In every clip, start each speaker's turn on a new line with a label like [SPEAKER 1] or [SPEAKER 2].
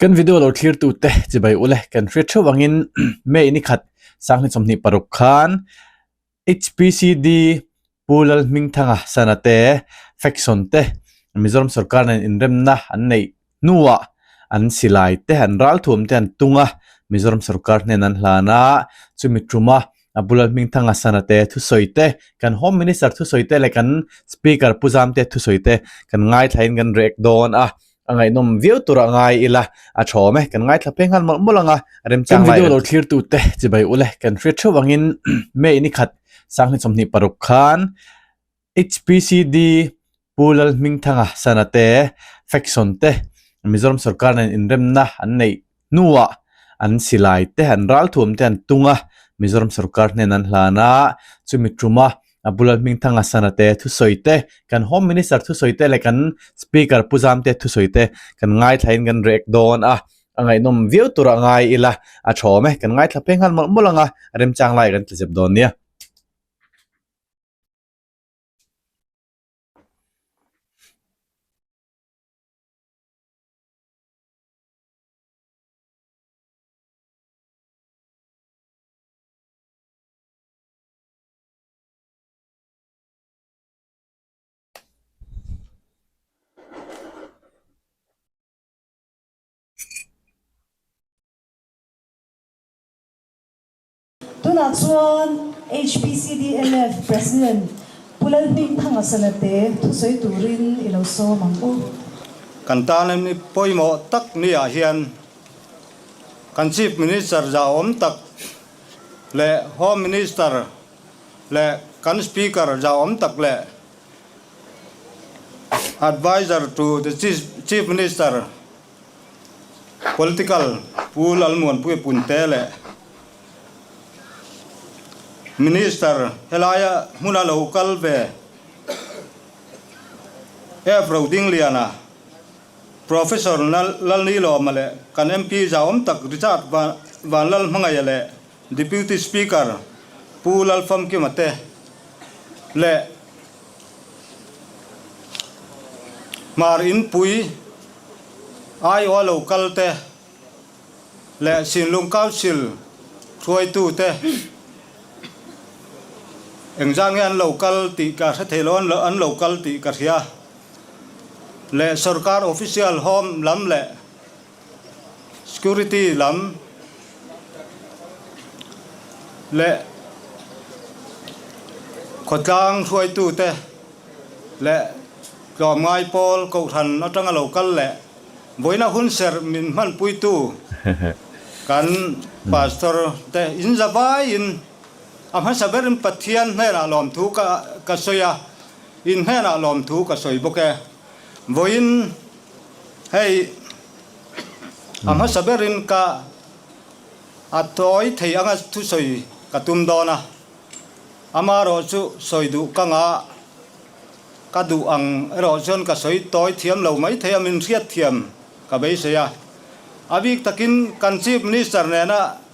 [SPEAKER 1] Kan video lo thlir tu te chibai ule kan hriat theuh angin May ni khat sanghnih 26 khan HPCD Pu Lalhmingthanga sana te faction te Mizoram sorkar nen inremna an neih hnuah an silai te an ralthuam te an tung a, Mizoram sorkar hnen an hlan a, chumi tuma a Pu Lalhmingthanga sana te thusawi te, kan Home Minister thusawi te leh kan Speaker Pu Zamte thusawi te kan ngaithlain kan rek dawn a, a ngaihnawm viau tur a ngai ila a tha awm e, kan ngaithla phei nghal mawlh mawlh ang a, remchang lai. Kan video lo thlir tu te chibai ule kan hriat theuh angin May ni khat sanghnih 26 khan HPCD Pu Lalhmingthanga sana te faction te Mizoram sorkar nen inremna an neih hnuah an silai te an ralthuam te an tung a, Mizoram sorkar hnen an hlan a, chumi tuma a Pu Lalhmingthanga sana te thusawi te, kan Home Minister thusawi te leh kan Speaker Pu Zamte thusawi te kan ngaithlain kan rek dawn a, a ngaihnawm viau tur a ngai ila a tha awm e, kan ngaithla phei nghal mawlh mawlh ang a, remchang lai kan tlazep dawn nia.
[SPEAKER 2] Tunah chuan HPCDLF President Pu Lalhmingthanga Sanate thusawi turin i lo sawm ang u.
[SPEAKER 3] Kan tan ni pawimawh tak niah hian kan Chief Minister zahawm tak leh Home Minister leh kan Speaker zahawm tak leh Adviser to the Chief Minister Political Pu Lalmuanpuia Punte leh Minister helaia hmuna lo kal ve F Rodingliana, Professor Lalnilawma leh kan MP zahawm tak Richard Vanlalhmangaia leh Deputy Speaker Pu Lalfamkima te leh Hmar Inpui aiawha lo kal te leh Sinlung Council hruaitu te engzat nge an lo kal tih ka hre thei lo, an lo kal tih ka hria leh Sorkar Official Home lam leh Security lam leh khawtlang hruaitute leh tlawmngai pawl kohhran atanga lo kal leh vawiina hunserh min hmanpuitu kan Pastor te in za vaiin a hmasa berin Pathian hnenah lawmthu ka sawi a, in hnenah lawmthu ka sawi bawk e. Vawiin Hei a hmasa berin ka a tawi thei anga thusawi ka tum dawn a, amaherawh chu sawi duh ka ngah ka duh ang erawh chuan ka sawi tawi thiam lo mai thei a, min hriat thiam ka beisei a. A bik takin kan Chief Minister nena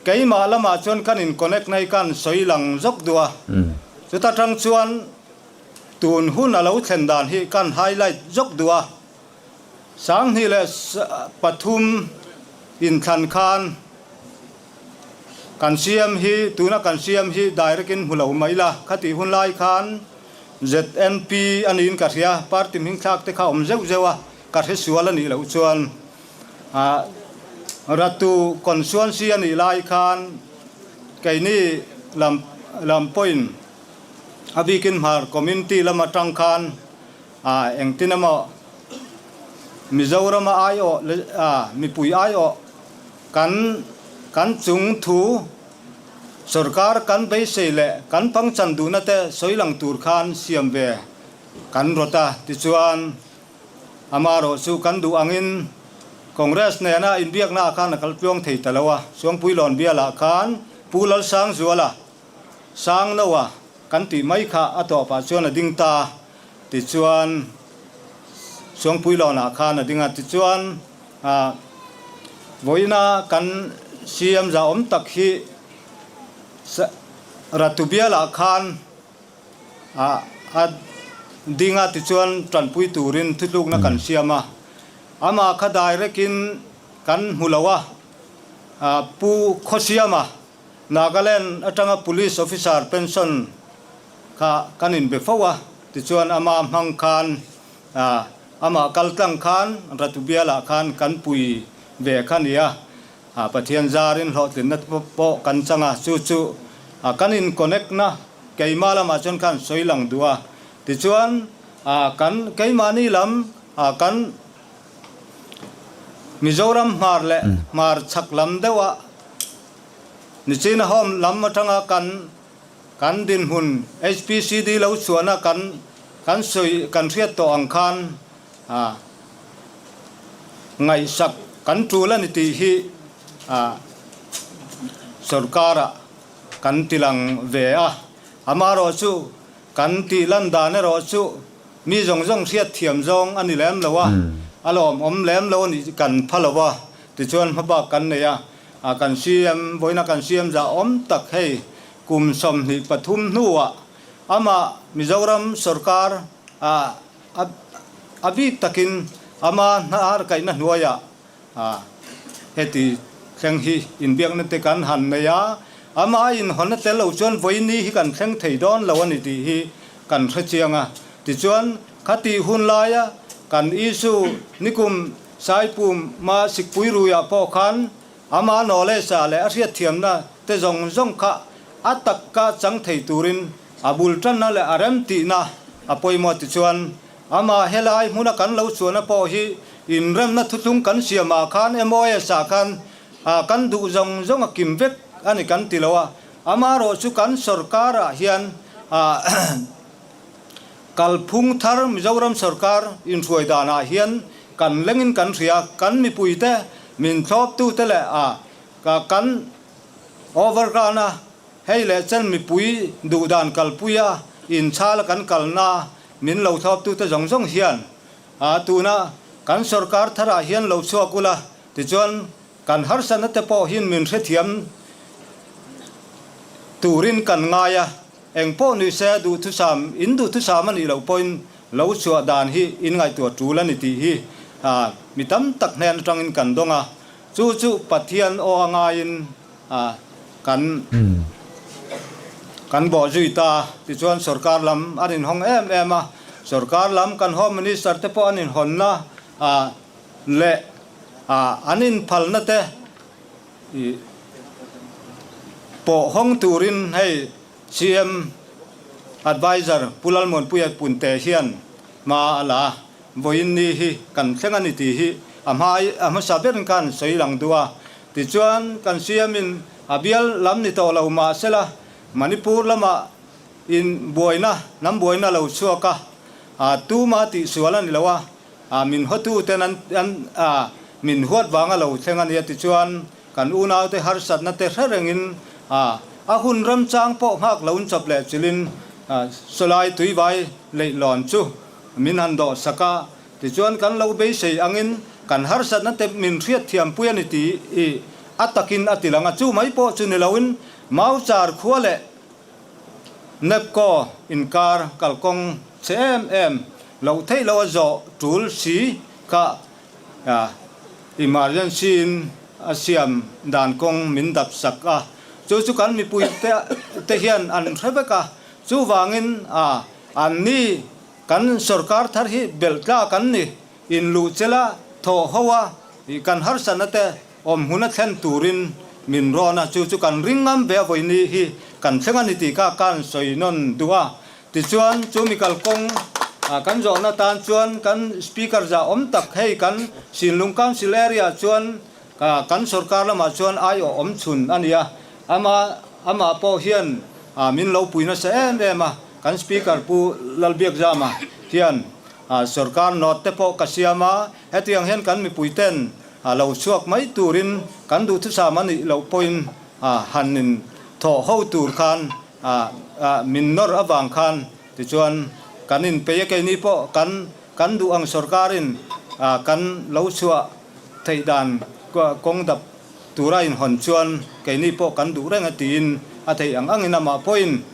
[SPEAKER 3] keimah lamah chuan kan in connect na hi kan sawi lang zawk duh a, chuta tang chuan Tun hun a lo thlen dan hi kan highlight zawk duh a, 2003 inthlan khan kan CM hi tuna kan CM hi direct in hmu lo mai la, khatih hun lai khan ZNP a niin ka hria, party hming thlak te kha awm zeuh zeuh a, ka hre sual a nih loh chuan Ratu constituency a nih lai khan keini lam lam pawhin A bikin Hmar Community lam atang khan engtin emaw Mizorama aiawh mipui aiawh kan kan chung thu sorkar kan beisei leh kan pangchan duhna te sawi lang tur khan siam ve kan rawt a. Tichuan amaherawh chu kan duh angin Congress nena inbiakna ah khan a kal tluang thei ta lo a. Suangpuilawn bialah khan Pu Lalsangzuala Sang Noa kan tih mai kha a tawpah chuan a ding ta tichuan Suangpuilawnah khan a ding a tichuan vawiina kan CM zahawm tak hi Ratubialah khan a ding a tichuan tanpui turin thutlukna kan siam a amah kha direct in. kan hmu lo a, Pu Khawsiama, Nagaland atanga Police Officer pension kha kan inbe fo a, tichuan ama hmang khan amah kal tlang khan Ratubialah khan kan pui ve kha ni a, Pathian zarin hlawhtlinna pawh kan chang a, chu chu kan in connect na keimah lamah chuan khan sawi lang duh a, tichuan kan keimahni lam kan Mizoram hmar leh hmar chhak lam deuh a Nichina home lam atanga kan kan dinhmun HPCD lo chhuahna kan kan sawi kan hriat tawh ang khan ngaihsak kan tul a ni tih hi sorkar-ah kan tilang ve a. Amaherawhchu kan tih lan dan erawh chu mi zawng zawng hriat thiam zawng a ni lem lo a, a lawmawm lem lo a nih kan pha lo a, tichuan hmabak kan nei a. Kan CM, vawiina kan CM zah awm tak hei kum 23 hnuah amah Mizoram sorkar A bik takin ama hnar kaihna hnuaiah heti thleng hi inbiakna te kan han nei a, ama inhawnna tel lo chuan vawiini hi kan thleng thei dawn lo a ni tih hi kan hre chiang a. Tichuan, khatih hun laia kan Isu nikum Saipuma Sikpui ruiah pawh khan ama knowledge ah leh a hriatthiamna te zawng zawng kha a takka chang thei turin A bul tanna leh a rem tihna a pawimawh tichuan amah helai hmuna kan lo chuanna pawh hi inremna thuthlung kan siamah khan MOS ah khan kan duh zawng zawng a kim vek a ni kan ti lo a, amaherawh chu kan sorkar ah hian kalphung thar Mizoram sorkar inhruai danah hian kan lengin kan hria, kan mipuite min thlawptute leh kan overground a Hei leh chen mipui duhdan kalpuia inchhala kan kalna min lo thlawptute zawng zawng hian a tuna kan sorkar tharah hian lo chhuak ula tichuan kan harsatna te pawh hin min hrethiam turin kan ngai a, engpawh ni se duhthusam in duhthusam a nih loh pawhin lo chhuah dan hi in ngaihtuah tul a ni tih hi mi tam tak hnen atangin kan dawng a, chu chu Pathian aw a ngaiin a kan kan bawh zui ta tichuan sorkar lam an inhawng em em a, sorkar lam kan Home Minister te pawh an inhawnna a leh a an inphalna te ih pawh hawng turin hei CM Adviser Pu Lalmuanpuia Punte hian hma a la a, vawiin ni hi kan thleng a ni tih hi a hma a hmasa berin khan sawi lang duh a. Tichuan, kan siamin a bial lam ni tawh lo mah sela, Manipur lamah in buaina, hnam buaina lo chhuak a, a tuma tihsual a ni lo a, a min hawtuten an an a min huat vanga lo thleng a nia. Tichuan, kan unaute harsatna te hre rengin a a hun remchang pawh nghak loin chawp leh chilhin sawlai tuivai leihlawn chu min han dawhsak a. Tichuan kan lo beisei angin kan harsatna te min hriatthiampui a ni tih i a takin a ti lang a, chu mai pawh chu ni loin Mauchar khua leh Nepco inkar kalkawng chhe em em loh theih loh a zawh tul si kha emergency in a siam dan kawng min dap sak a, chu chu kan mipui te hian an hre vek a, chuvangin an ni Kan sorkar thar hi belh tlak an ni. Inluh chela thawh ho a, kan harsatna te awm huna thlen turin min rawn a, chu chu kan ring ngam ve a vawiini hi kan thleng a ni tih kha kan sawi nawn duh a. Tichuan, chu mi kalkawng kan zawhna tan chuan kan Speaker zah awm tak hei kan Sinlung Council area chuan kan sorkar lamah chuan aiawh awm chhun a ni a, ama amah pawh hian min lo pui nasa em em a. Kan Speaker Pu Lalbiakzama hian sorkar note te pawh ka siam a, hetiang hian kan mipuiten lo chhuak mai turin kan duhthusam a nih loh pawhin han in thawh ho tur khan min nawr avang khan tichuan kan inpei a, keini pawh kan kan duh ang sorkarin kan lo chhuah theih dan kawng dap tura inhawn chuan keini pawh kan duh reng a tiin a theih ang angin amah pawhin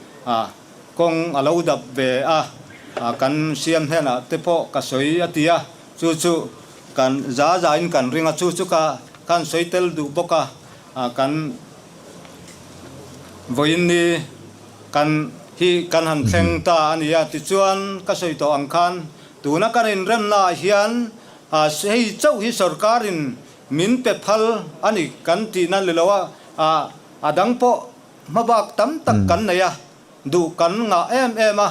[SPEAKER 3] kawng a lo dap ve a, kan siam hnenah te pawh ka sawi a ti a, chu chu kan za zain kan ring a, chu chu ka. Kan sawi tel duh bawk a, kan vawiin ni kan hi kan han thleng ta a ni a. Tichuan ka sawi tawh ang khan tuna kan inremnaah hian hei chauh hi sorkarin min pe phal a ni kan tihna ni lo a, a dang pawh hmabak tam tak kan nei a. Duh kan ngah em em a,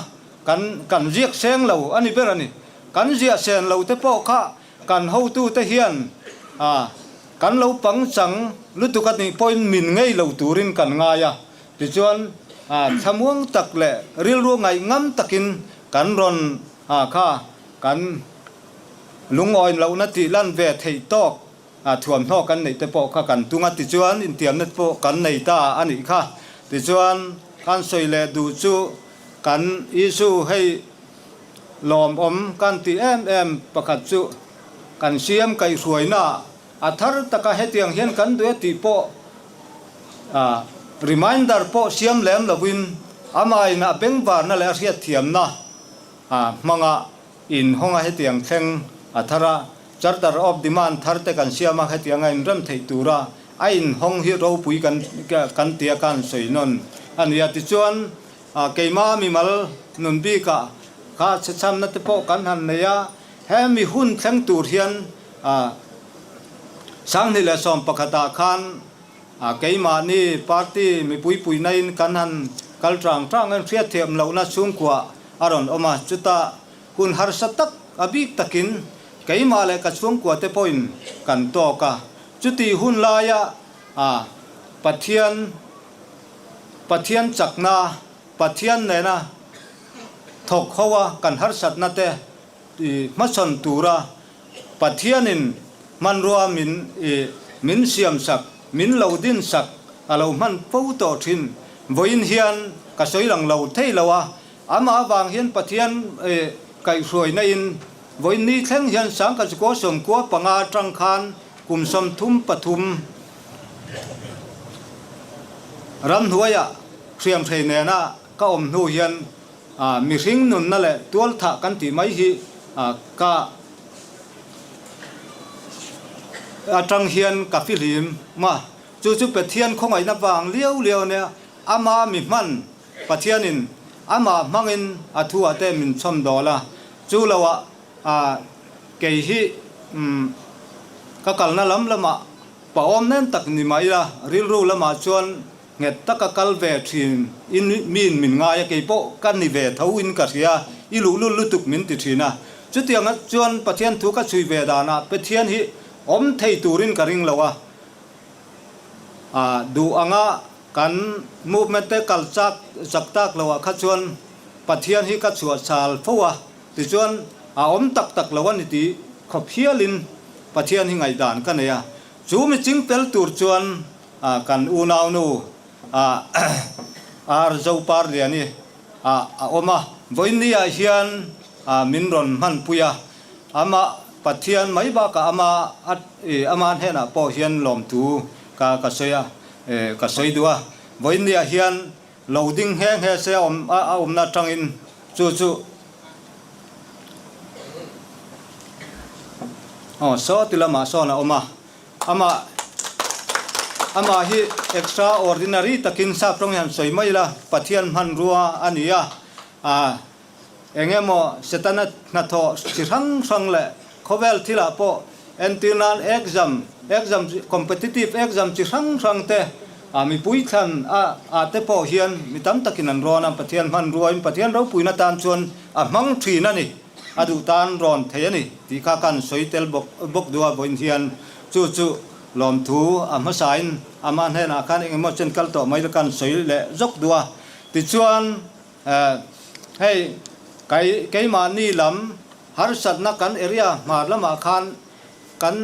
[SPEAKER 3] kan kan ziak seng lo a ni ber a ni. Kan ziah sen lo te pawh kha kan hotute hian a kan lo pangchang lutuk a nih pawhin min ngei lo turin kan ngai a. Tichuan a thlamuang tak leh rilru ngaih ngam takin kan rawn a kha kan lungawi lohna tih lan ve theih tawk A thuamhnaw kan neih te pawh kha kan tung a, tichuan intiamna te pawh kan nei ta a nih kha. Tichuan kan sawi leh duh chu kan Isu hei lawmawm kan tih em em pakhat chu kan siam kaihhruaina a thar taka hetiang hian kan duh e tih pawh reminder pawh siam lem lovin amahin a bengvarna leh a hriatthiamna hmanga inhawnga hetiang thleng a thar a. Charter of Demand thar te kan siam a, hetiang a inrem theih tura a inhawng hi ropui kan kan tia kan sawi nawn a ni a. Tichuan, keimah mimal nun bikah kha chhechhamna te pawh kan han nei a, hemi hun thleng tur hian 2011 ah khan keimahni party mipui puinain kan han kal tang tang in hriatthiam lohna chhungkua a rawn awm a, chutah Hun harsa tak a bik takin keimah leh ka chhungkua te pawhin kan tawk a. Chutih hun laia a Pathian Pathian chakna, Pathian nena thawk ho a kan harsatna te hmachhawn tura Pathianin hmanrua min min siamsak, min lo dinsak a lo hman fo tawh thin. Vawiin hian ka sawi lang lo thei lo a, Amah avang hian Pathian kaihhruaina in vawiin ni thleng hian Sangkachikaw 95 atang khan kum 33 ramhnuaiah hriamhrei nena ka awm hnu hian mihring nunna leh tualthah kan tih mai hi ka atang hian ka fihlim a. Chu chu Pathian khawngaihna vang liau liau ania ama mi hman Pathianin amah hmangin a thuah te min chhawm dawl a, chu loah kei hi ka kalna lam lamah pawm nen tak ni mah ila, rilru lamah chuan nghet taka kal ve thin in miin min ngai a, kei pawh ka ni ve tho in ka hria, i luhlul lutuk min ti thin a. Chutianga chuan Pathian thu ka chhui ve danah Pathian hi awm thei turin ka ring lo a, duh anga Kan movement te kal chak chak tak lo ah kha chuan Pathian hi ka chhuah chal fo a, tichuan a awm tak tak lo a ni tih khawp hialin Pathian hi ngaihdan ka nei a. Chu mi ching pel tur chuan kan unaunu Ar Zoparliani a awm a, vawiinni ah hian min rawn hmanpui a, amah Pathian mai bakah ama ama hnenah pawh hian lawmthu ka ka sawi a. Ka sawi duh a, vawiinniah hian lo ding nghe nghe se a awm a awmna atangin chu chu aw saw ti lamah sawn a awm a, amah amah hi extraordinary takin sap tawng hian sawi mai ila Pathian hmanrua a ni a, ah Eng emaw Setana hnathawh chi hrang hrang leh khawvel thilah pawh entir nan exam, exam competitive exam chi hrang hrang te a mipui thlan a ah te pawh hian mi tam takin an rawn a, Pathian hmanruain Pathian ropuina tan chuan a hmang thin a ni, a duh tan rawn thei a ni tih kha kan sawi tel bawk bawk duh a vawiin hian chu chu lawmthu a hmasain amah hnenah khan eng emaw chen kal tawh mai la kan sawi leh zawk duh a, tichuan Hei, kai keimahni lam harsatna kan area hmar lamah khan kan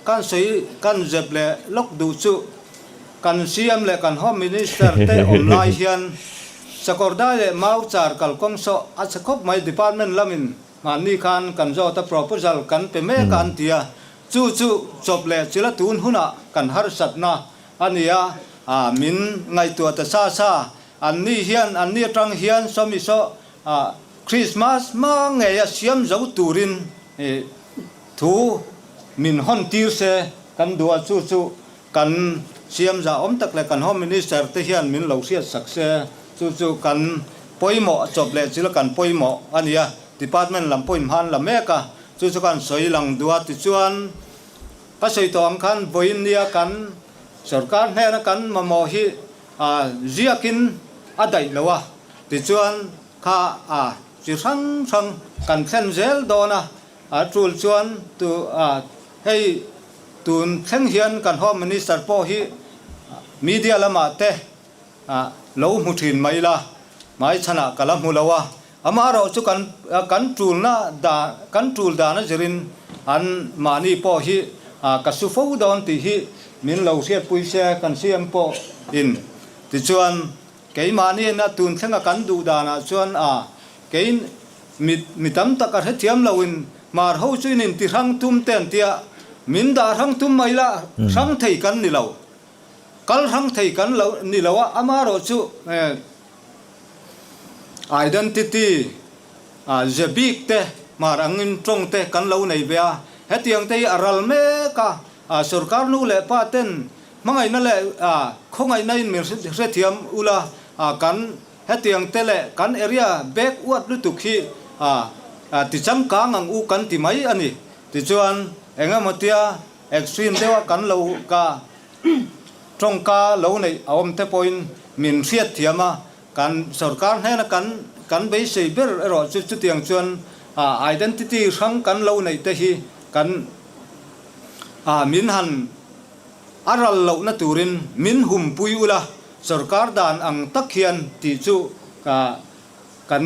[SPEAKER 3] kan sawi kan zep leh lawk duh chu kan CM leh kan Home Minister te awm lai hian Sakawrdai leh Mauchar kalkawng sawh a chhe khawp mai department lamin hmanni khan kan zawt a proposal kan pe mek a an ti a, chu chu chawp leh chila tun hunah kan harsatna a ni a, min ngaihtuah ta sa sa. An ni hian, an ni atang hian sawmi saw Christmas hma ngei a siam zo turin thu min hawn tir se. kan duh a, chu chu kan CM zahawm tak leh kan Home Minister te hian min lo hriat sak se, chu chu kan pawimawh chawp leh chil kan pawimawh a ni a, Department lam pawhin hman la mek a, chu chu kan sawi lang duh a, tichuan ka sawi tawh ang khan vawiin nia kan sorkar hnena kan mamawh hi ziakin a daih lo a, tichuan kha a chi hrang hrang kan thlen zel dawn a, a tul chuan tu hei tun thleng hian kan Home Minister pawh hi media lamah te lo hmu thin mai ila, hmaichhanah ka la hmu lo a, amaherawh chu kan kan tulna dan kan tul dan a zirin an mahni pawh hi ka su fo dawn tih hi min lo hriatpui se kan CM pawh in tichuan Keimahniin a tun thlenga kan duh danah chuan a kei mi mi tam tak a hrethiam loin hmar ho chu in inti hrang tum te an tia, min dah hrang tum mai la hrang thei kan ni lo, kal hrang thei kan lo ni lo a, amaherawh chu identity a ze bik te hmar angin tawng te kan lo nei ve a, hetiang te hi a ral mek a, a sorkar nu leh pa ten Hmangaihna leh khawngaihna in min hrethiam ula, kan hetiang te leh kan area bag uat lutuk hi ti changkang ang u kan ti mai a ni. Tichuan engemaw tia extreme deuha kan lo ka tawngka lo neih a awm te pawhin min hriatthiam a, kan sorkar hnena kan kan beisei ber erawh chu chutiang chuan identity hrang kan lo neih te hi kan min han A ral lohna turin min humpui ula, sorkar dan ang tak hian tih chu ka kan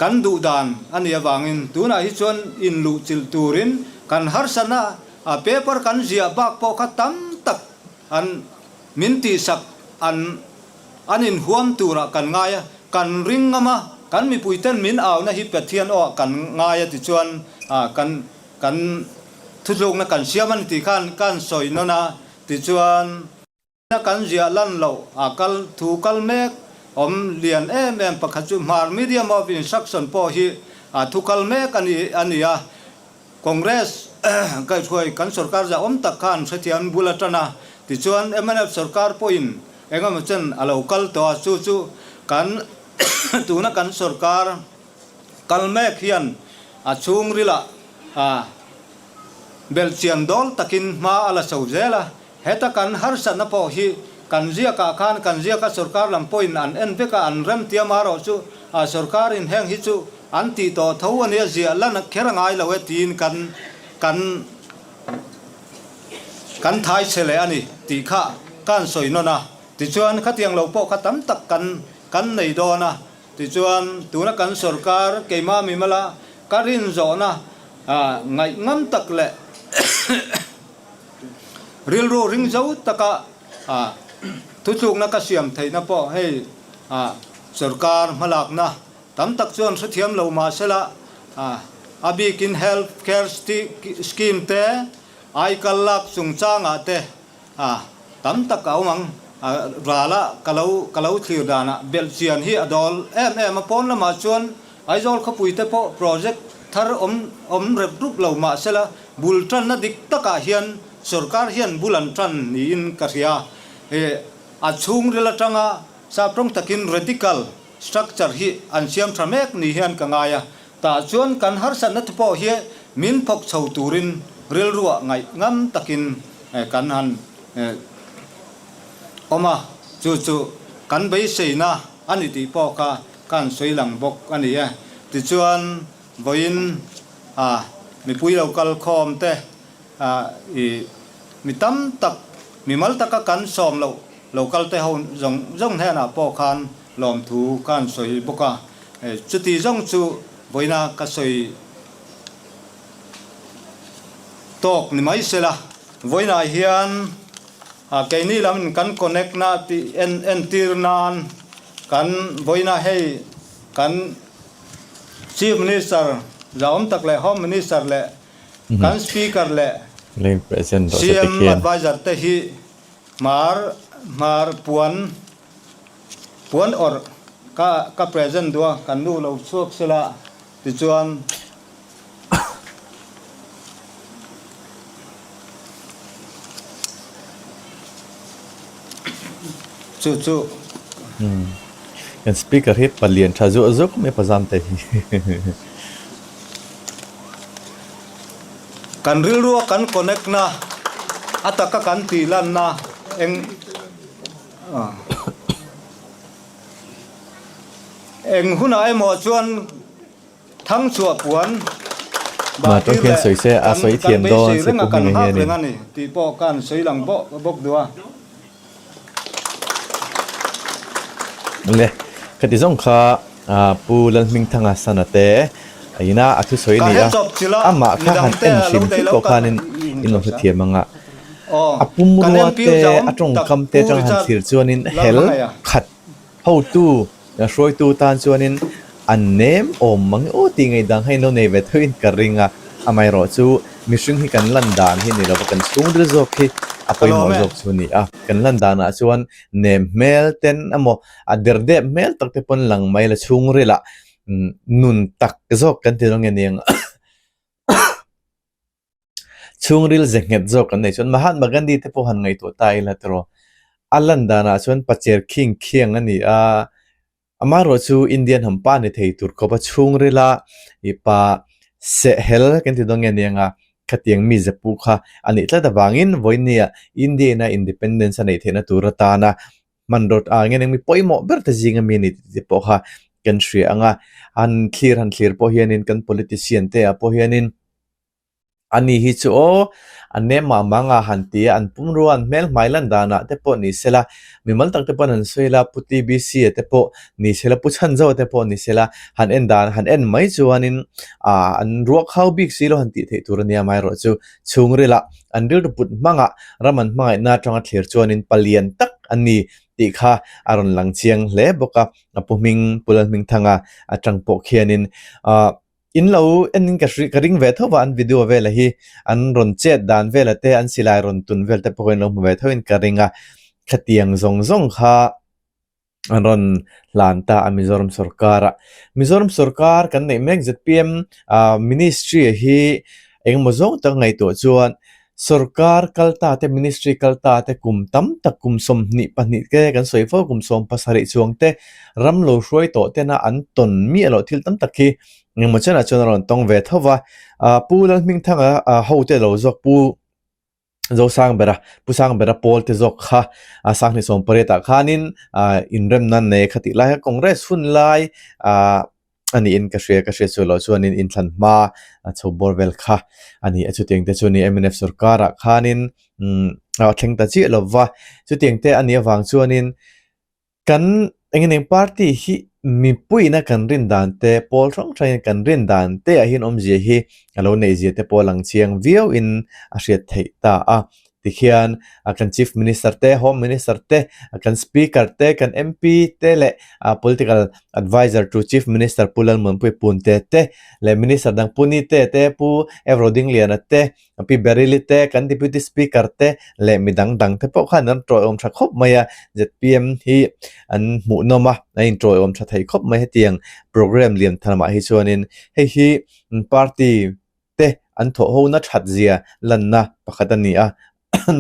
[SPEAKER 3] kan duh dan a nih avangin tunah hi chuan inluhchilh turin kan harsatna a paper kan ziah bak pawh kha tam tak an min tihsak an an inhuam turah kan ngai a, kan ring ngam a, kan mipuiten min auna hi Pathian aw ah kan ngai a tichuan kan Kan thutlukna kan siam a ni tih khan kan sawi nawn a, tichuan kan ziah lan loh a kal thu kal mek awm lian em em pakhat chu Hmar Medium of Instruction pawh hi a thu kal mek a ni a ni a, Congress kaihhruai kan sorkar zah awm tak khan hrethiam bul a tan a, tichuan mnf sorkar pawhin engemaw chen a lo kal tawh a, chu chu kan tuna kan sorkar Kal mek hian a chhungrilah a belhchian dawl takin hma a la chho zel a, heta kan harsatna pawh hi kan ziakah khan kan ziaka sorkar lam pawhin an en vek a, an rem tiam erawh chu a sorkarin heng hi chu an tih tawh tho a nia ziah lan kher a ngai lo e tiin kan kan kan thai che leh a ni tih kha kan sawi nawn a, tichuan khatiang lo pawh kha tam tak kan kan nei dawn a. Tichuan, tuna kan sorkar keimah mimala ka rin zawhna ngaih ngam tak leh rilru ring zo taka thutlukna ka siam theihna pawh hei sorkar hmalakna tam tak chuan hrethiam lo mahsela a bikin health care scheme te, aikal lak chungchangah te A, tam tak a awm ang. A, rala ka lo ka lo thlir danah belhchian hi a dawl em em a, pawn lamah chuan Aizawl khawpui te pawh project thar awm awm rep rup lo mahsela bul tanna dik takah hian sorkar hian bul an tan niin ka hria. E, a chhungril atanga saptawng takin radical structure hi an siam tha mek ni hian ka ngai a, Tah chuan kan harsatna te pawh hi min phawk chho turin rilruah ngaih ngam takin kan han awm a, chu chu kan beiseina a ni tih pawh kha ka han sawi lang bawk a ni e. Tichuan vawiin mipui lo kal khawm te i mi tam tak mimal taka kan sawm loh lo kal te ho zawng zawng hnenah pawh khan Lawmthu ka han sawi bawk a, chuti zawng chu vawiina ka sawi tawk ni mai sela. Vawiinah hian keini lamin kan connect na tih en entir nan kan vawiina hei kan Chief Minister zahawm tak leh Home Minister leh kan Speaker leh CM Adviser te hi hmar hmar puan Puan awrh ka ka present duh a, kan nu lo chhuak sela tichuan Chu chu.
[SPEAKER 1] Kan speaker hi palian tha zuah zuah khawp mai pazam te hi.
[SPEAKER 3] Kan rilrua kan connect na, a taka kan tih lanna eng eng hunah emaw chuan Thangchhuah puan
[SPEAKER 1] Mah
[SPEAKER 3] bahtir
[SPEAKER 1] tawk hian
[SPEAKER 3] leh
[SPEAKER 1] sawi se a
[SPEAKER 3] kan
[SPEAKER 1] sawi
[SPEAKER 3] kan
[SPEAKER 1] thiam dawn
[SPEAKER 3] beisei
[SPEAKER 1] se
[SPEAKER 3] reng
[SPEAKER 1] Pu
[SPEAKER 3] a kan
[SPEAKER 1] Hminga
[SPEAKER 3] nghak
[SPEAKER 1] hianin.
[SPEAKER 3] reng a ni tih pawh ka han sawi lang bawk duh a.
[SPEAKER 1] Le, khati zawng kha Pu Lalhmingthanga sana te ina a thusawi
[SPEAKER 3] Ka
[SPEAKER 1] ni
[SPEAKER 3] he
[SPEAKER 1] a,
[SPEAKER 3] chawp chilh a,
[SPEAKER 1] amah kha han
[SPEAKER 3] midangte
[SPEAKER 1] en
[SPEAKER 3] a lo
[SPEAKER 1] hrim
[SPEAKER 3] dei
[SPEAKER 1] hrim
[SPEAKER 3] lo
[SPEAKER 1] pawh
[SPEAKER 3] kan
[SPEAKER 1] khanin in lo hrethiam ang a.
[SPEAKER 3] Aw,
[SPEAKER 1] A
[SPEAKER 3] kan
[SPEAKER 1] pumrua
[SPEAKER 3] MP
[SPEAKER 1] te,
[SPEAKER 3] zauhawm
[SPEAKER 1] a
[SPEAKER 3] tak
[SPEAKER 1] tawngkam te
[SPEAKER 3] Pu
[SPEAKER 1] atang han
[SPEAKER 3] Richard
[SPEAKER 1] thlir chuanin hel
[SPEAKER 3] Lalhmangaih a.
[SPEAKER 1] khat Hotu, hruaitu tan chuanin an nem awm mang aw tih ngaih dang hi an lo nei ve thoin ka ring a, amaherawh chu mihring hi kan lan dan hi ni lova kan chhungril zawk hi a
[SPEAKER 3] Ka lawm
[SPEAKER 1] pawimawh
[SPEAKER 3] e.
[SPEAKER 1] zawk chu a ni a, kan lan danah chuan nem hmel ten emaw a derdep hmel tak te pawn lang mai la chhungrilah nun tak zawk kan ti dawn nge ni ang. Chhungril ze nghet zawk kan nei chuan Mahatma Gandhi te pawh han ngaihtuah ta ila tiraw. A lan danah chuan pacher khing khiang a ni a, amaherawh chu Indian han pa ni thei tur khawpa chhungrila i pa sehhel kan ti dawn nge nia nga khatiang mi ze pu kha a nih tlat avangin vawinia India ina independence a neih theihna tur atana hmanraw ah nge eng mi pawimawh ber te zinga mi a ni tih te pawh kha kan hria ang a, han thlir han thlir pawh hianin kan politician te ah pawh hianin Ani hi chu aw, an nem mah mah anga han ti a, an pumrua an hmel hmai lan danah te pawh ni sela, mimal tak te pawhin an sawi la, Pu TBC-a te pawh ni sela, Pu Chhanzoa te pawh ni sela, han en dan han en mai chuanin ah an ruak hau bik si lo han tih theih tur a nia amaherawhchu chhungrilah an rilru put hmangah ram an hmangaihna atanga thlir chuanin palian tak a ni tih kha a rawn lang chiang hle bawk a, a pu hming Pu Lalhmingthanga atang pawh khianin ah. In lo en in ka hri ka ring ve tho va an video vela hi an rawn chet dan vela te an silai rawn tun vel te pawh in lo hmu ve tho in ka ring a khatiang zawng zawng kha an rawn hlan ta a Mizoram sorkar ah Mizoram sorkar kan neih mek zpm ah ministry hi engemaw zawng tak ngaihtuah chuan sorkar kal ta te ministry kal ta te kum tam tak kum 22 te kan sawi fo kum 17 chuang te ram lo hruai tawh tena an tawn miah loh thil tam tak hi engemaw chenah chuan a rawn tawng ve tho va ah Pu Lalhmingthanga ah ho te lo zawk Pu Zosangbera Pu Sangbera pawl te zawk kha a Sanghnih 18 ah khanin ah inremna nei kha tih lai kha Congress hun lai ah a niin ka hria ka hria chu loh chuanin inthlan hma a chho bawr vel kha a ni a chutiang te chu ni mnf sorkarah khanin umm a thleng ta chiah lova chutiang te a nih avang chuanin kan eng eng party hi mipuiin a kan rin dan te pawl hrang hrangin kan rin dan te ah hian awmzia hi a lo neih zia te pawh a lang chiang viau in a hriat theih ta a. Tikhian a kan Chief Minister te, Home Minister te, kan Speaker te, kan MP te leh Political Adviser to Chief Minister Pu Lalmuanpuii Punte te leh Minister dang Pu Nite te, Pu Evro Dingliana te, Pi Beryl-i te, kan Deputy Speaker te leh mi dang dang te pawh khan an tawiawm tha khawp mai a. Zpm hi an hmuhnawm a, an intawiawm tha thei khawp mai hetiang programme lian thamah hi chuanin hei hi party te an thawh ho na that zia lanna pakhat a ni a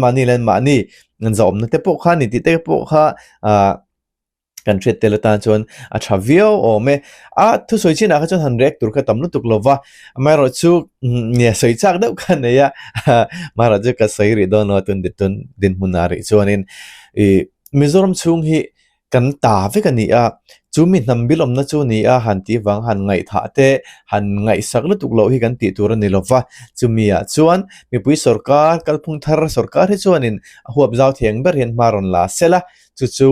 [SPEAKER 1] mahni leh mahni an zahawmna te pawh kha a ni tih te pawh kha ah kan hriat tel atan chuan a tha viau awm e a thusawi chinah kha chuan han react tur kha tam lutuk lo va amaherawh chu nia sawi chak deuh kha a nei a amaherawh chu ka sawi rih dawn lo a tun tun dinhmunah rih chuanin ih Mizoram chhung hi Kan ta vek a ni a, chu mi hnam bil awmna chu ni a han tih vang han ngaihthah te, han ngaihsak lutuk loh hi kan tih tur a ni lo va. Chumi ah chuan mipui sorkar, kalphung thar sorkar hi chuanin a huap zau thei ang ber hian hma rawn la sel a, chu chu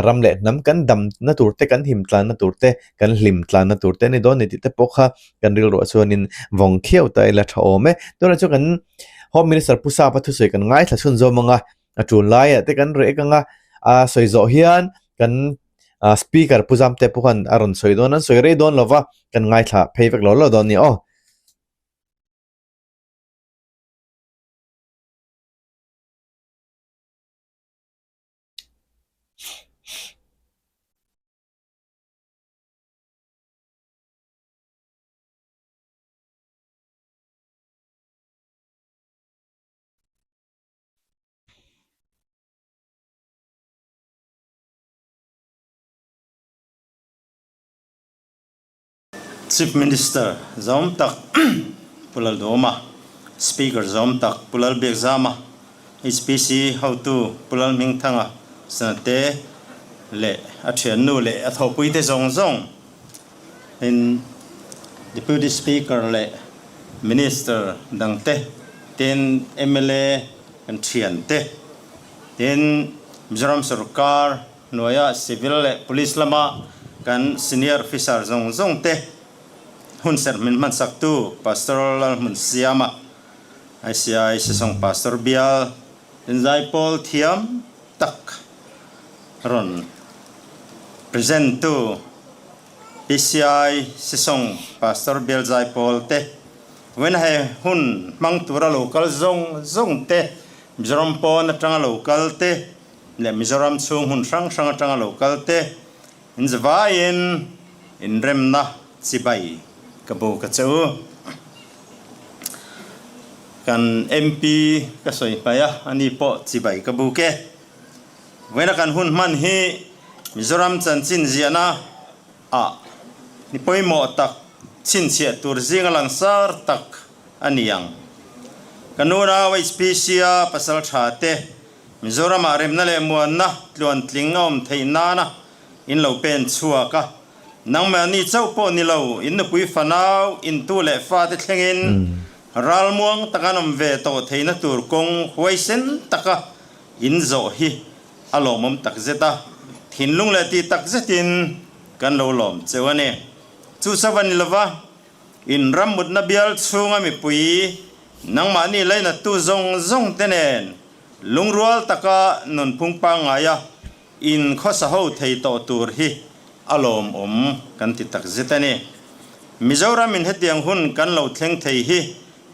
[SPEAKER 1] ram leh hnam kan damna tur te, kan him tlanna tur te, kan hlim tlanna tur te a ni dawn ni tih te pawh kha kan rilruah chuanin vawng khiau ta ila tha awm e. Tunah chuan kan Home Minister Pu Sapa thusawi kan ngaithla chhunzawm ang a. A tul laiah te kan reh kang a, a sawi zawh hian kan speaker Pu Zamte pawh khan a rawn sawi dawn an sawi rei dawn lo va, kan ngaithla phei vek lo lo dawn a ni aw.
[SPEAKER 3] Chief Minister zawm tak Pu Laldawma, Speaker zawm tak Pu Lalbiakzama, HPC hotu Pu Lalhmingthanga Sanate leh a thiannu leh a thawhpuite zawng zawng in Deputy Speaker leh Minister dangte tin mla kan thiante tin Mizoram sorkar hnuaia Civil leh Police lama kan Senior Officer zawng zawng te hun serh min hmansaktu Pastor Lalhmunsiama ICI Sesawng Pastor Bial Inzaipawl thiam tak rawn present tu PCI Sesawng Pastor Bial Zaipawl te vawiin he hun hmang tura lo kal zawng zawng te Mizoram pawn atanga lo kal te leh Mizoram chhung hmun hrang hrang atanga lo kal te in zavaiin inremna chibai ka bu ka che u. Kan MP ka sawi hmai a, ani pawh chibai ka buk e. Vawiina kan hun hman hi Mizoram chanchin ziahna ah ni pawimawh tak chhinchhiah tur zinga langsar tak a ni ang. Ka nunau HPC-a pasal tha te Mizoramah remna leh muanna tluantling a awm theih nana in lo pen chhuak a, nangmahni chauh pawh ni lo, in nupui fanau, in tu leh fate thlengin ralmuang taka an awm ve tawh theihna tur kawng huaisen taka in zawh hi a lawmawm takzet a, thinlung leh tih takzetin kan lo lawm cheu a ni. Chu chauh a ni lova, in rammutna bial chhunga mipui nangmahni lainattu zawng zawng te nen Lungrual taka nunphung pangngaia in khawsa ho thei tawh tur hi a lawmawm kan ti tak zet a ni. Mizoram in hetiang hun kan lo thleng thei hi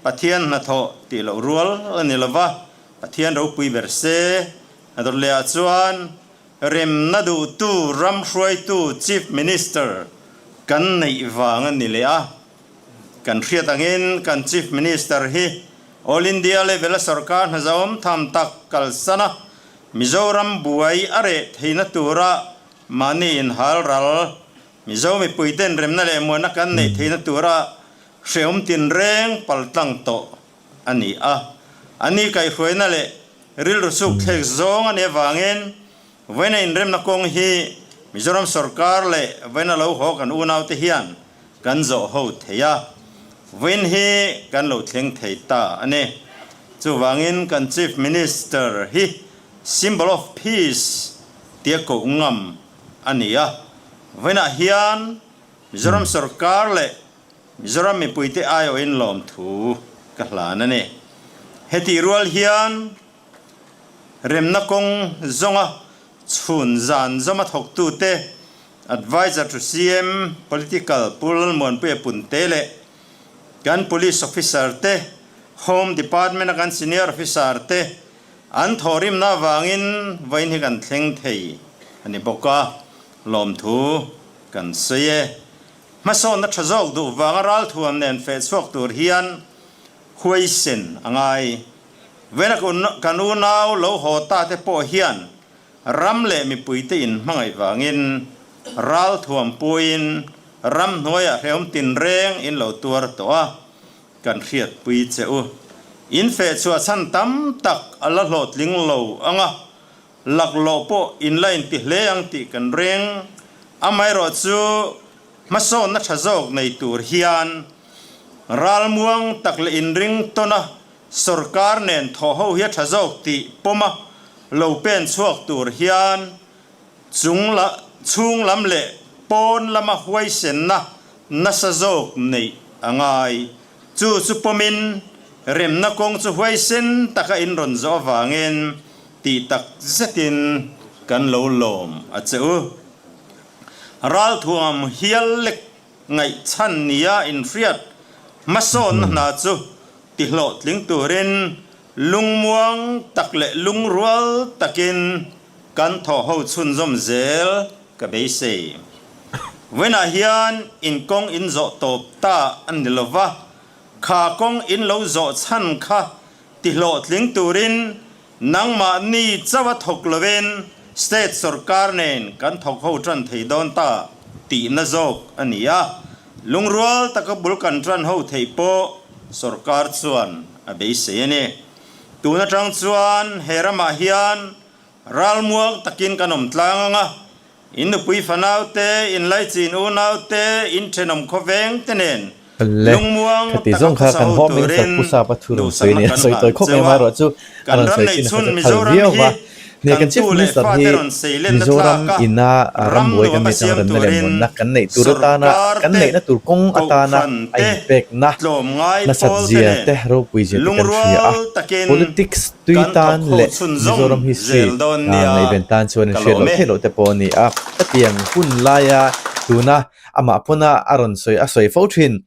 [SPEAKER 3] Pathian hnathawh tih loh rual a ni lova, Pathian ropui ber se. A dawt leh ah chuan remna duhtu ram hruaitu Chief Minister kan neih vang a ni leh a. Kan hriat angin kan Chief Minister hi All India level a sorkar hnazawm tham tak kalsan a, Mizoram buai a reh theihna tura mahni inhal ral, Mizo mipuiten remna leh muanna kan neih theihna tura hrehawm tinreng paltlang tawh a ni a. A ni kaihhruaina leh rilru sukthlek zawng a nih avangin Vawiina inremna kawng hi Mizoram sorkar leh vawiina lo haw kan unaute hian kan zawh ho thei a, vawiin hi kan lo thleng thei ta a ni. Chuvangin kan Chief Minister hi symbol of peace tia koh ngam a ni a, vawiinah hian Mizoram sorkar leh Mizoram mipuite aiawhin lawmthu ka hlan a ni. Hetih rual hian Remna kawng zawnga chhun zan zawma thawktute Adviser to CM, Political, Pu Lalmuanpuia Punte leh kan Police Officer te, Home Department a kan Senior Officer te an thawhrimna avangin vawiin hi kan thleng thei a ni bawk a, lawmthu kan sawi e. Hmasawnna tha zawk duh vanga ralthuam nen feh chhuak tur hian huaisen a ngai. Vena kan unau lo haw ta te pawh hian ram leh mipuite in hmangaih vangin ralthuam puiin ram hnuaiah hrehawm tinreng in lo tuar tawh a, kan hriatpui che u. In feh chhuah chhan tam tak a la hlawhtling lo ang a, laklawh pawh in la inti hle ang tih kan ring. Amaherawh chu hmasawnna tha zawk nei tur hian ralmuang tak leh inring tawn a, Sorkar nen thawh ho hi a tha zawk tih pawma lo pen chhuak tur hian chung la chhung lam leh pawn lama huaisenna nasa zawk neih a ngai. Chu chu pawmin remna kawng chu huaisen taka in rawn zawh avangin tih tak zetin kan lo lawm a che u. Ralthuam hial lek Ngaihchhan nia inhriat hmasawnna hna chu tihlawhtling turin lungmuang tak leh lungrual takin kan thawhho chhunzawm zel ka beisei. Vawiinah hian in kawng in zawh tawp ta a ni lova, kha kawng in lo zawh chhan kha tihlawhtling turin nangmahni chauha thawk lovin state sorkar nen kan thawk ho tan thei dawn ta tihna zawk a ni a.
[SPEAKER 4] Lungrual taka bul kan tan ho theih pawh sorkar chuan a beisei a ni. Tun atang chuan he ramah hian ralmuang takin kan awm tlang ang a, in nupui fanau te, in laichin unau te, in thenawm khawveng te nen
[SPEAKER 1] Le,
[SPEAKER 4] lungmuang
[SPEAKER 1] khati
[SPEAKER 4] taka
[SPEAKER 1] zawng kha
[SPEAKER 4] khawsa
[SPEAKER 1] kan
[SPEAKER 4] ho
[SPEAKER 1] Home Minister
[SPEAKER 4] turin
[SPEAKER 1] Pu Sapa thu rawn sawi
[SPEAKER 4] duhsakna
[SPEAKER 1] nia
[SPEAKER 4] kan
[SPEAKER 1] sawi
[SPEAKER 4] hlan
[SPEAKER 1] tawi khawp
[SPEAKER 4] cheu
[SPEAKER 1] mai
[SPEAKER 4] a.
[SPEAKER 1] amaherawh chu a
[SPEAKER 4] Kan
[SPEAKER 1] rawn
[SPEAKER 4] ram
[SPEAKER 1] sawi
[SPEAKER 4] neih
[SPEAKER 1] chin a
[SPEAKER 4] chhun
[SPEAKER 1] kha chu phal
[SPEAKER 4] Mizoram
[SPEAKER 1] viau
[SPEAKER 4] hi
[SPEAKER 1] va. Nia
[SPEAKER 4] kan
[SPEAKER 1] kan Chief
[SPEAKER 4] tu leh
[SPEAKER 1] Minister
[SPEAKER 4] fate
[SPEAKER 1] hi
[SPEAKER 4] rawn sei lenna
[SPEAKER 1] Mizoram
[SPEAKER 4] tlaka
[SPEAKER 1] ina
[SPEAKER 4] ram
[SPEAKER 1] rambuai kan
[SPEAKER 4] nuam a
[SPEAKER 1] neih chang
[SPEAKER 4] siam
[SPEAKER 1] remna leh
[SPEAKER 4] turin
[SPEAKER 1] muanna kan neih tur atana
[SPEAKER 4] sorkar
[SPEAKER 1] kan
[SPEAKER 4] te,
[SPEAKER 1] neihna tur kawng atana
[SPEAKER 4] kohhran
[SPEAKER 1] a
[SPEAKER 4] te,
[SPEAKER 1] inpekna
[SPEAKER 4] tlawmngai
[SPEAKER 1] nasat
[SPEAKER 4] pawl te
[SPEAKER 1] zia
[SPEAKER 4] nen
[SPEAKER 1] te ropui zia te kan hria a.
[SPEAKER 4] lungrual takin
[SPEAKER 1] Politics tui
[SPEAKER 4] kan
[SPEAKER 1] tan
[SPEAKER 4] thawk ho
[SPEAKER 1] leh
[SPEAKER 4] chhunzawm
[SPEAKER 1] Mizoram history
[SPEAKER 4] zel dawn nia
[SPEAKER 1] ngaihven tan chuan
[SPEAKER 4] ka
[SPEAKER 1] inhriat
[SPEAKER 4] lawm
[SPEAKER 1] loh
[SPEAKER 4] e.
[SPEAKER 1] theih loh te pawh a ni a. Hetiang hun laia tuna amah pawna a rawn sawi a sawi fo thin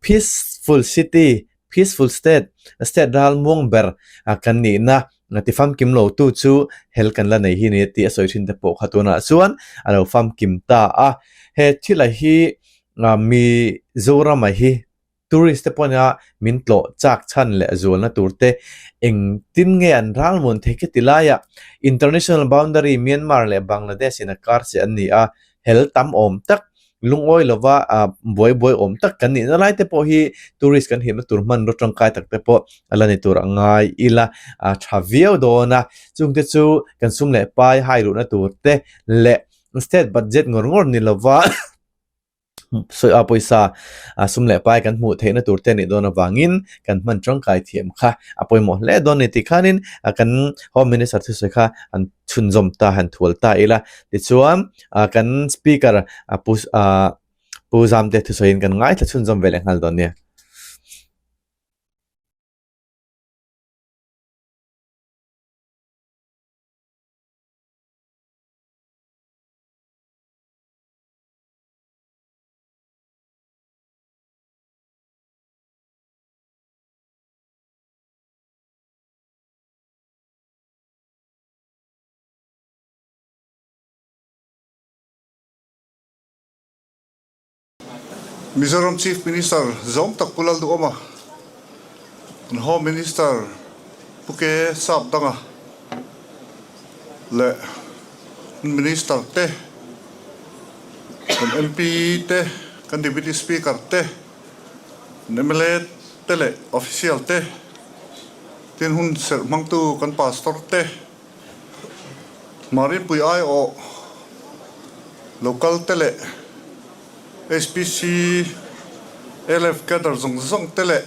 [SPEAKER 1] peaceful city Peaceful state, state ral muang ber kan nihna ti famkim lo tu chu hel kan la nei hi ni tih a sawi thin te pawh kha tunah chuan a lo famkim ta a. He thila hi Mizorama hi tourist te pawhin min tlawh chak chhan leh zualna tur te engtin nge an ral muan thei kheti laiah international boundary Myanmar leh Bangladesh in a kar che an ni a, hel tam awm tak Lungawi lova buai buai awm tak kan nihna lai te pawh hi tourist kan himna tur hmanraw tangkai tak te pawh a la ni tur a ngai ila a tha viau dawn a, chungte chu kan sum leh pai hai luhna tur te leh state budget ngawr ngawr ni lova sawi a pawisa sum leh pai kan hmuh theihna tur te a nih dawn avangin kan hman tangkai thiam kha a pawimawh hle dawn a ni tih khanin kan home minister thusawi kha an chhunzawm ta han thual ta ila tichuan ah kan speaker a pu ah pu Zamte thusawiin kan ngaithla chhunzawm ve leh nghal dawn nia.
[SPEAKER 5] Mizoram Chief Minister zawng tak Pu Lalduhawma, an Home Minister Pu Ke Sapdanga leh Minister te, kan MP te, kan Deputy Speaker te, kan mla te leh Official te, tin hun serh hmangtu kan Pastor te, Marinpui aiawh local te leh HPC LF cadre zawng zawng te leh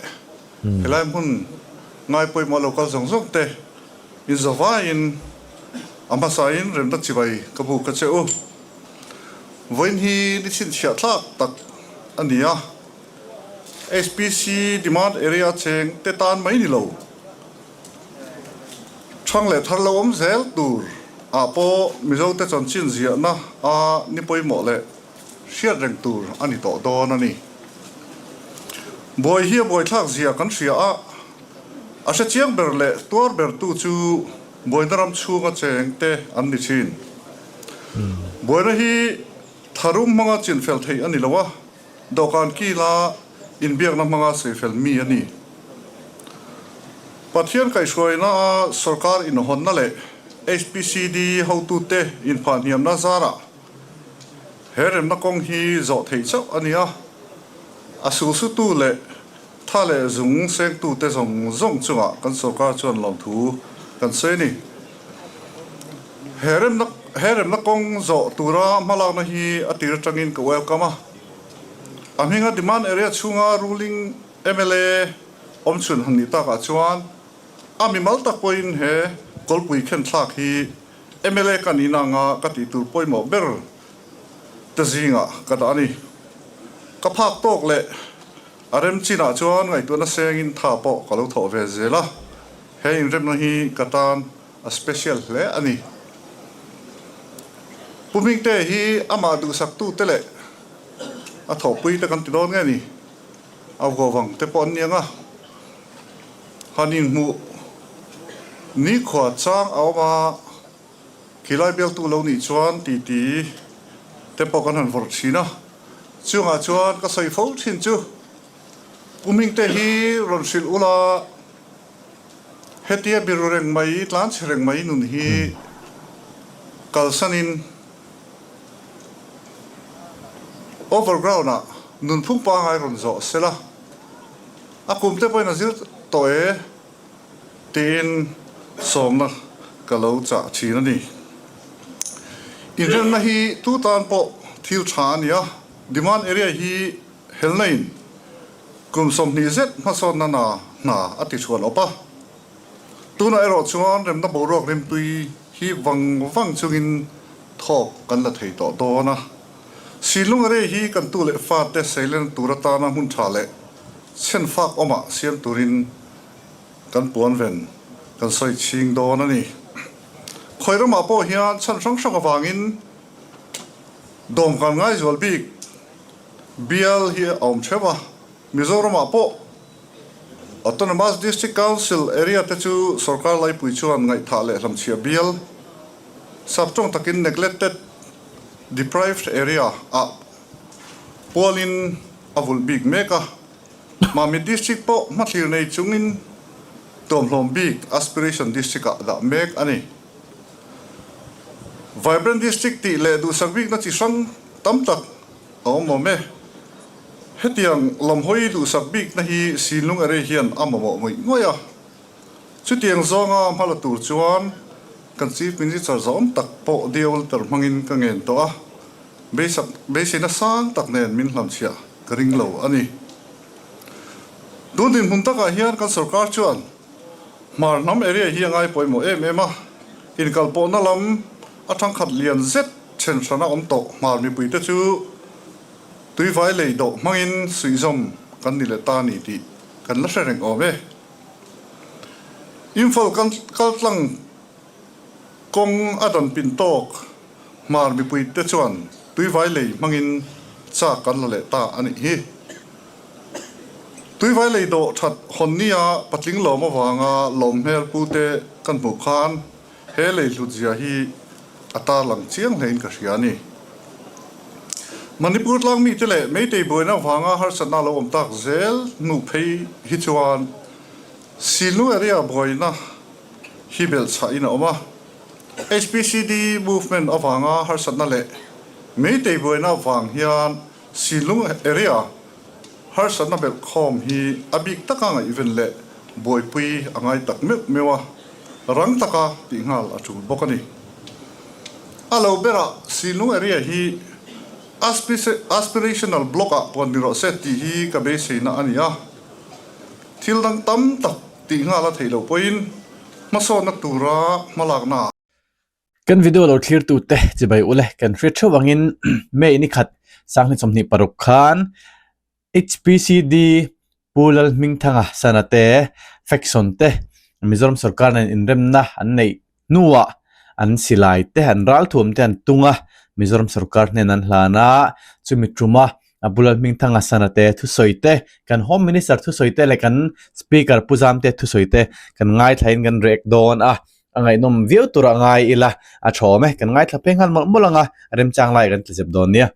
[SPEAKER 5] helai hmun ngai pawimawh local zawng zawng te inzavaiin a hmasain remna chibai ka buk a che u. Vawiin hi ni chhinchhiah thlak tak a ni a, HPC demand area cheng te tan mai ni lo. Thang leh thar lo awm zel tur ah pawh Mizote chanchin ziahna a ni pawimawh leh hriat reng tur a ni tawh dawn a ni. Buai hi a buaithlak zia kan hria a, a hre chiang ber leh tuar ber tu chu buaina ram chhunga cheng te an ni thin. Buaina hi tharum hmanga chinfel theih a ni lo a. Dawhkan kila inbiakna hmanga sawi mi a ni. Pathian kaihhruaina a sorkar inhawnna leh HPCD hotute inphahhniamna zarah he remna kawng hi zawh theih chauh a ni a, a sulsutu leh tha leh zung sengtute zawng zawng chungah kan sorkar chuan lawmthu kan sawi a ni. He remna he remna kawng zawh tura hmalakna hi a tir atangin ka welcome a. A hminga demand area chhunga ruling mla awmchhun han nih takah chuan a mimal tak pawhin he kawlpui khen thlak hi mla ka nihna anga ka tih tur pawimawh ber te zingah ka dah a ni. Ka phak tawk leh a rem chinah chuan ngaihtuahna sengin tha pawh ka lo thawh ve zel a. He inremna hi ka tan a special hle a ni. Pu Hmingte hi amah duhsaktute leh a thawhpuite kan ti dawn nge ni? A vuavang te pawh an ni ang a, han inhmuh nikhua chang a awm a, khilai bialtu lo nih chuan titi te pawh kan han vawrh thin a, chungah chuan ka sawi fo thin chu Pu Hmingte hi rawn hrilh ula, Hetia biru reng mai, tlan chhe reng mai nun hi kalsanin overground ah. Nunphung pangai rawn zawh sela, a kum te pawhin a zir tawh e tiin sawmna ka lo chah thin a ni. Inremna hi tu tan pawh thil tha a ni a, demand area hi helna in kum 20 zet hmasawnna na hna a ti chhuan awp a. Tunah erawh chuan remna boruak rimtui hi vang vang chungin thawk kan la thei tawh dawn a. Silung area hi kan tu leh fate seilen tur atana hmun tha leh chhenfak awmah siam turin kan puan ven kan sawi chhing dawn a ni. Khawi ramah pawh hian chhan hrang hrang avangin dawmkan ngaizual bik bial hi a awm theuh a, Mizoramah pawh Autonomous District Council area te chu sorkar laipui chuan ngaihthah leh hlamchhiah bial saptawng takin neglected deprived area ah pualin a vulh bik mek a, Mamit District pawh hmathlir nei chungin tuamhlawm bik aspiration district ah dah mek a ni. Vibrant District tih leh duhsak bikna chi hrang tam tak a awm awm e. Hetiang lamhawi duhsak bikna hi Sinlung Array hian a mamawh ngawih ngawih a. Chutiang zawnga hma la tur chuan kan Chief Minister zawm tak pawh Deolter hmangin ka ngen tawh a, beisak beiseina sang tak nen min hlamchhiah ka ring lo a ni. Tun dinhmun takah hian kan sorkar chuan Hmar hnam area hi a ngai pawimawh em em a, inkalpawhna lam a thangkhat lian zet then hrana awm tawh Hmar mipuite chu Tuivai lei dawh hmangin suihzawm kan ni leh ta ni tih kan la hre reng awm e. Imphal kaltlang kawng a dan pin tawk Hmar mipui te chuan tuivai lei hmangin chak kan la leh ta a nih hi. Tuivai lei dawh that hawn nia patling lawm avanga lawm hmel pu te kan hmuh khan He lei hlutzia hi a tarlang chiang hlein ka hria a ni. Manipur tlang mite leh Meitei buaina avanga harsatna lo awm tak zel hnu phei hi chuan Silnu area buaina hi belhchhahin a awm a. HPCD movement avanga harsatna leh Meitei buaina avang hian Silnung area Harsatna belhkhawm hi a bik taka ngaihven leh buaipui a ngai tak meuh meuh a, rang taka tih nghal a tul bawk a ni. A lo berah Silung area hi Aspirational Block-ah puan ni rawh se tih hi ka beiseina a ni a, thil dang tam tak tih nghal a theih loh pawhin hmasawnna tura hmalaknaah.
[SPEAKER 1] Kan video lo thlir tute chibai ule kan hre theuh angin May ni khat 2026 khan HPCD Pu Lalhmingthanga sana te faction te Mizoram sorkar nen inremna an neih hnuah an silai te an ralthuam te an tung a Mizoram sorkar hnen an hlan a chumi tuma a Pu Lalhmingthanga sana te thusawi te kan Home Minister thusawi te leh kan Speaker Pu Zamte thusawi te kan ngaithlain kan rek dawn a. A ngaihnawm viau tur a ngai ila, a tha awm e, kan ngaithla phei nghal mawlh mawlh ang a, remchang lai kan tlazep dawn nia.